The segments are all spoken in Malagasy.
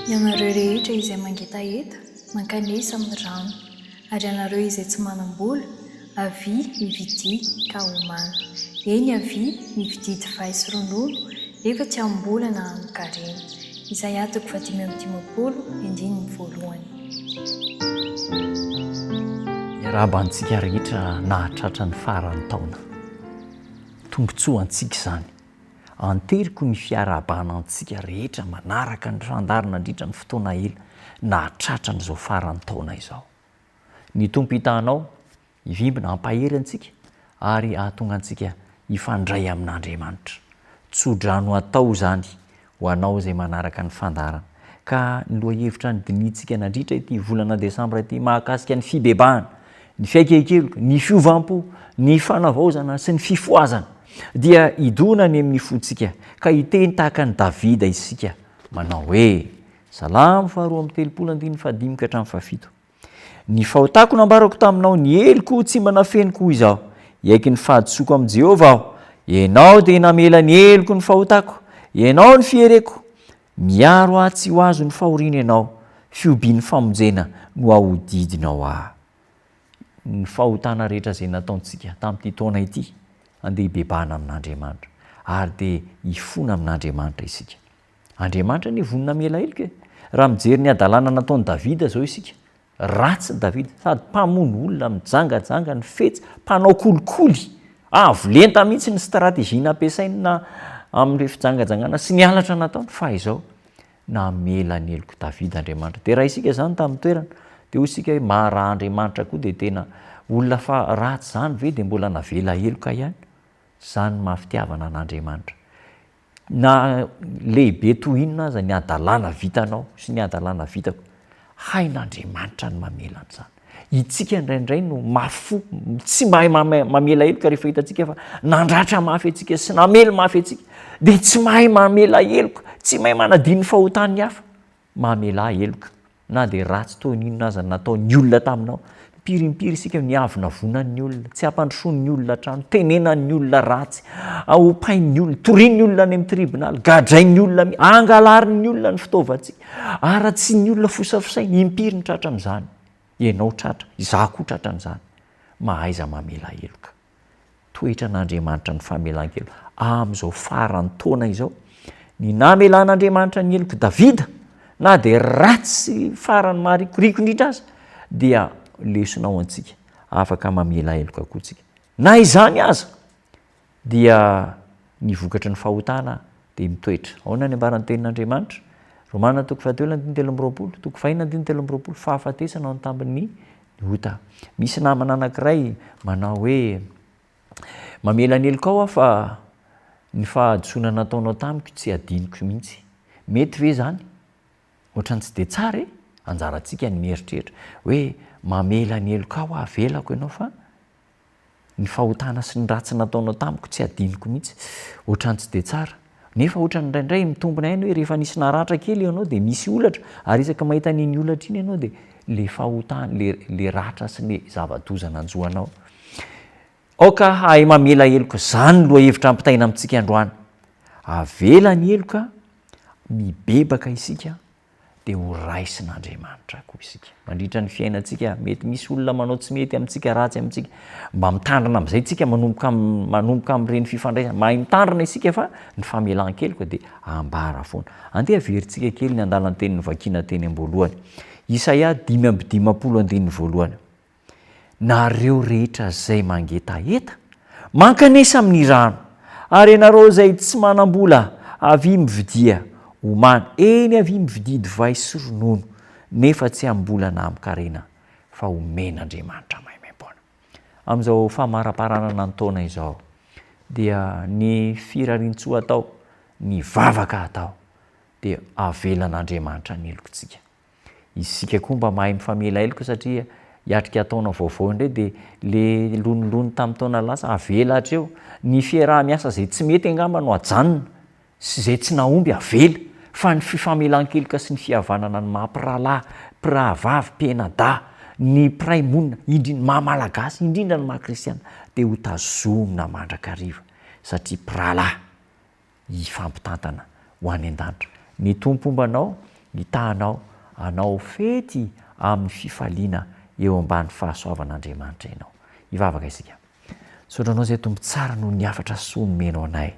Ianareo rehetra izay mangetaheta, mankanesa amin'ny rano, ary ianareo izay tsy manam-bola, avia, mividia, ka homana. Eny, avia, mividia divay sy ronono, nefa tsy amim-bola na amin-karena. Isaia toko fahadimy amby dimampolo, andininy voalohany. Miarahaba antsika rehetra nahatratra ny faran'ny taona. Tombontsoa antsika izany. Anteriko ny fiarahabana antsika rehetra manaraka ny fandaharana nandritra ny fotoana ela nahatratra an'izao faran'ny taona izao. Ny Tompo hitahanao, hivimbina, hampahery antsika ary hahatonga antsika hifandray amin'Andriamanitra. Tso-drano atao izany ho anao izay manaraka ny fandaharana. Ka ny lohahevitra nodinihintsika nandritra ity volana desambra ity mahakasika ny fibebahana, ny fiaiken-keloka, ny fiovam-po, ny fanavaozana sy ny fifohazana dia hidona any amin'ny fontsika ka hiteny tahaka an'i Davida isika manao hoe, Salamo faharoa amby telopolo andininy fahadimy ka hatramin'ny fahafito. Ny fahotako nambarako taminao, ny heloko tsy mba nafeniko, hoy izaho. Hiaiky ny fahadisoako amin'i Jehovah aho. Ianao dia namela ny heloko ny fahotako, Ianao no fiereko. Miaro ahy tsy ho azon'ny fahoriana Ianao, fihobian'ny famonjena no ahodidinao ahy. Ny fahotana rehetra izay nataontsika tamin'ity taona ity, andeha hibebahana amin'Andriamanitra, ary dia hifona amin'Andriamanitra isika. Andriamanitra anie vonona hamela heloka e! Raha mijery ny hadalana nataon'i Davida izao isika, ratsy Davida, sady mpamono olona, mijangajanga, nifetsy, mpanao kolikoly, avo lenta mihitsy ny stratégie nampiasainy na amin'ireo fijangajangana sy ny halatra nataony, fa izao, namela ny helok'i Davida Andriamanitra. Dia raha isika izany tamin'ny toerana, dia hoy isika hoe maha raha Andriamanitra koa dia tena olona fa ratsy izany ve dia mbola navela heloka ihany? Izany ny maha fitiavana an'Andriamanitra. Na lehibe toy inona aza ny hadalana vitanao sy ny hadalana vitako, hain'Andriamanitra ny mamela an'izany. Itsika indraindray no mafy fo, tsy mahay mamela heloka rehefa hitantsika fa nandratra mafy antsika sy namely mafy antsika, dia tsy mahay mamela heloka, tsy mahay manadino ny fahotan'ny hafa. Mamelà heloka. Na dia ratsy toy ny inona aza ny nataon'ny olona taminao, impiry impiry isika niavonavonan'ny olona, tsy ampandrosoan'ny olona trano, tenenan'ny olona ratsy, ompain'ny olona, torian'ny olona any amin'ny tribonaly, gadrain'ny olona, angalarin'ny olona ny fitaovantsika, haratsian'ny olona fosafosaina, impiry ny tratran'izany? Ianao tratra, izaho koa tratran'izany. Mahaiza mamela heloka. Toetran'Andriamanitra ny famelan-keloka. Amin'izao faran'ny taona izao, ny namelan'Andriamanitra ny helok'i Davida, na dia ratsy sy farany maharikoriko indrindra aza, dia lesona ho antsika, afaka mamela heloka koa tsika. Na izany aza, dia ny vokatry ny fahotana dia mitoetra. Ahoana ny ambaran'ny tenin'Andriamanitra? Romana toko fahatelo andininy 23, toko fahina andininy 23, fahafatesana ao an-tambin'ny ota. Misy namana anankiray manao hoe, mamela ny helokao aho fa ny fahadisoana nataonao tamiko tsy adinoko mihitsy. Mety ve izany? Ohatran'ny tsy dia tsara e! Anjarantsika ny mieritreritra hoe mamela ny helokao aho, avelako ianao fa Ny fahotana sy ny ratsy nataonao tamiko tsy adinoko mihitsy. Ohatran'ny tsy dia tsara. Nefa ohatran'ny indraindray mitombina ihany hoe rehefa nisy naratra kely ianao dia misy holatra ary isaky mahita an'iny holatra iny ianao dia le fahotana, le le ratra sy le zava-doza nanjo anao. Aoka hahay mamela heloka. Izany no lohahevitra ampitaina amintsika androany. Avela ny heloka, mibebaka isika dia ho raisin'Andriamanitra koa isika. Mandritra ny fiainantsika, mety misy olona manao tsy mety amintsika, ratsy amintsika. Mba mitandrina amin'izay tsika manomboka manomboka amin'ireny fifandraisana. Mahay mitandrina isika fa ny famelan-keloka dia ambara foana. Andeha averintsika kely ny andalan-teny novakiana teny am-boalohany. Isaia 55 andininy voalohany. Nareo rehetra izay mangetaheta, mankanesa amin'ny rano, ary ianareo izay tsy manam-bola, avia mividia, omano, eny avia mividia divay sy ronono, nefa tsy amim-bola na amin-karena, fa omen'Andriamanitra maimaimpoana. Amin'izao famaraparanana ny taona izao, dia ny firarian-tsoa atao, ny vavaka atao, dia avelan'Andriamanitra ny helokintsika. Isika koa mba mahay mifamela heloka satria hiatrika taona vaovao indray dia le lonilony tamin'ny taona lasa avela hatreo. Ny fiaraha-miasa izay tsy mety angamba no ajanona sy izay tsy nahomby avela fa ny fifamelan-keloka sy ny fihavanana ny maha mpirahalahy, mpirahavavy, mpianadahy, ny mpiray monina, indrindra ny maha malagasy, indrindra ny maha kristiana dia ho tazomina mandrakariva satria mpirahalahy. hifampitantana ho any an-danitra. Ny Tompo homba anao, Mitaha anao hanao fety amin'ny fifaliana eo ambany fahasoavan'Andriamanitra ianao. Hivavaka isika. Misaotra anao izay Tompo tsara noho ny hafatra soa nomenao anay.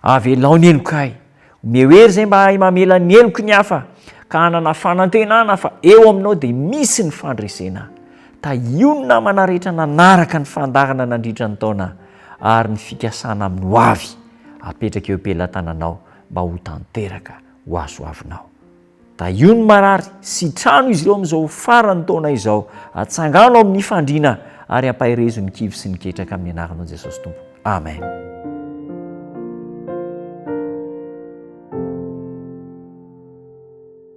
Avelao ny helokay. Omeo hery izay mba hahay mamela ny heloky ny hafa ka hanana fanantenana fa eo aminao dia misy ny fandresena. Tahio ny namana rehetra nanaraka ny fandaharana nandritra ny taona ary ny fikasana amin'ny ho avy apetraka eo am-pelatananao mba ho tanteraka ho azoavinao. Tahio ny marary, sitrano izy ireo amin'izao faran'ny taona izao, atsangano amin'ny fandriana ary ampaherezo ny kivy sy ny ketraka amin'ny anaranao Jesosy Tompo. Amen.